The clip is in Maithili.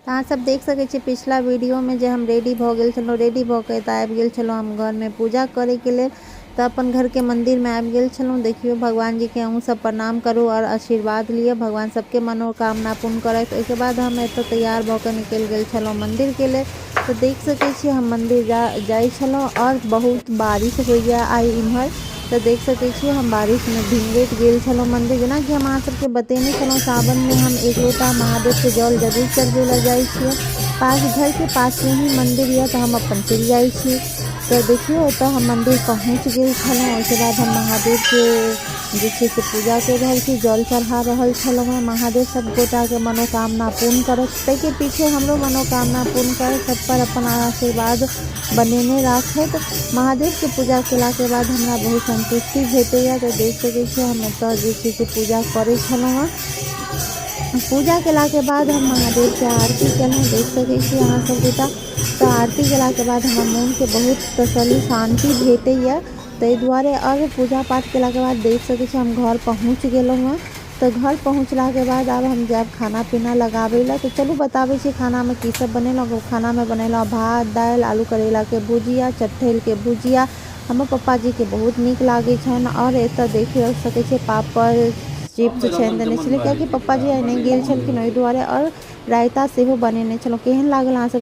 तऽ अहाँ सब देख सकै छी पिछला वीडियोमे जे हम रेडी भऽ गेल छलहुँ। रेडी भऽ के एतऽ आबि गेल छलहुँ हम घरमे पूजा करैके लेल। तऽ अपन घरके मन्दिरमे आबि गेल छलहुँ। देखियौ, भगवान जीके अहूँ सब प्रणाम करू आओर आशीर्वाद लिअ। भगवान सबके मनोकामना पूर्ण करथि। ओहिके बाद हम एतऽ तैयार भऽ कऽ निकलि गेल छलहुँ मन्दिरके लेल। तऽ देख सकै छी, हम मन्दिर जाइ छलहुँ आओर बहुत बारिश होइए आइ इम्हर। तऽ देख सकै छी, हम बारिशमे भींगैत गेल छलहुँ मन्दिर। जेनाकि हम अहाँ सबके बतेने छलहुँ, सावनमे हम एक लोटा महादेवके जल जरूर चढ़बै लए जाइ छियै। पास, घरके पासमे ही मन्दिर यऽ, तऽ हम अपन चलि जाइ छी। तऽ देखियौ, एतऽ हम मन्दिर पहुँच गेल छलहुँ। ओहिके बाद हम महादेवके जे छै से पूजा करि रहल छी, जल चढ़ा रहल छलहुँ हेँ। महादेव सब गोटाके मनोकामना पूर्ण करथि, ताहिके पीछे हमरो मनोकामना पूर्ण करथि, सब पर अपन आशीर्वाद बनेने राखथि। महादेवके पूजा केलाके बाद हमरा बहुत सन्तुष्टि भेटैए। तऽ देख सकै छियै, हम एतऽ जे छै से पूजा करै छलहुँ हेँ। पूजा केलाके बाद हम महादेवके आरती केलहुँ। देख सकै छी अहाँ सब गोटा। तऽ आरती केलाके बाद हमर मोनके बहुत तसल्ली, शान्ति भेटैए, ताहि दुआरे। आओर पूजा पाठ केलाके बाद देख सकै छी, हम घर पहुँच गेलहुँ हेँ। तऽ घर पहुँचलाके बाद आब हम जायब खाना पीना लगाबै लए। तऽ चलू, बताबै छी खानामे की सब बनेलहुँ। खानामे बनेलहुँ भात, दालि, आलू करैलाके भुजिया, चठैलके भुजिया। हमर पप्पाजीके बहुत नीक लागै छनि। आओर एतऽ देख सकै छियै, पापड़, चिप्स छानि देने छलियै, कियाकि पप्पाजी आइ नहि गेल छलखिन, ओहि दुआरे। आओर रायता सेहो बनेने छलहुँ। केहन लागल अहाँ सब?